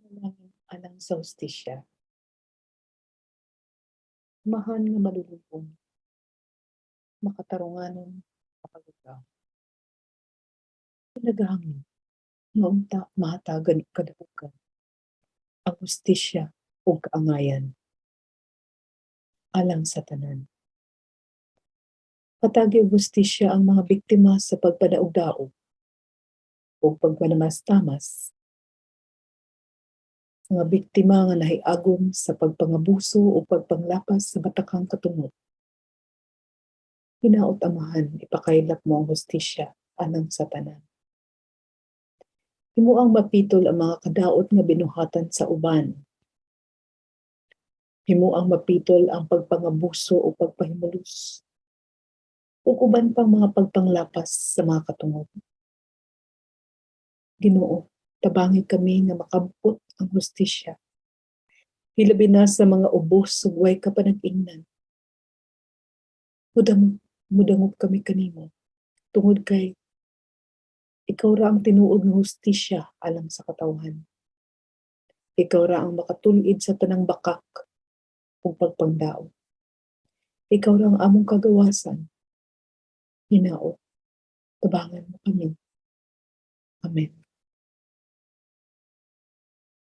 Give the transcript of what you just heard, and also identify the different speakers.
Speaker 1: Panalangin alang sa hustisya. Amahan nga maluluy-on, makatarunganon, makagagahom. Nagahangyo nga unta mahatagan og kadaugan ang hustisya ug kaangayan alang sa tanan. Hatagi og hustisya ang mga biktima sa pagpadaog-daog ug pagpanamastamas, mga biktima nga nahiagom sa pagpangabuso o pagpanglapas sa batakang katungod. Hinaot, Amahan, ipakaylap mo ang hustisya alang sa tanan. Himuang mapitol ang mga kadaot nga binuhatan sa uban. Himuang mapitol ang pagpangabuso o pagpahimulos ug uban pang mga pagpanglapas sa mga katungod. Ginoo, tabangi kami nga makabot ang hustisya, hilabi na sa mga ubos ug way kapanag-ingnan. Mudangop kami kanimo tungod kay ikaw ra ang tinuod nga hustisya alang sa katawhan. Ikaw ra ang makatul-id sa tanang bakak ug pagpangdaot. Ikaw ra ang among kagawasan. Hinaot, tabangan mo kami. Amen.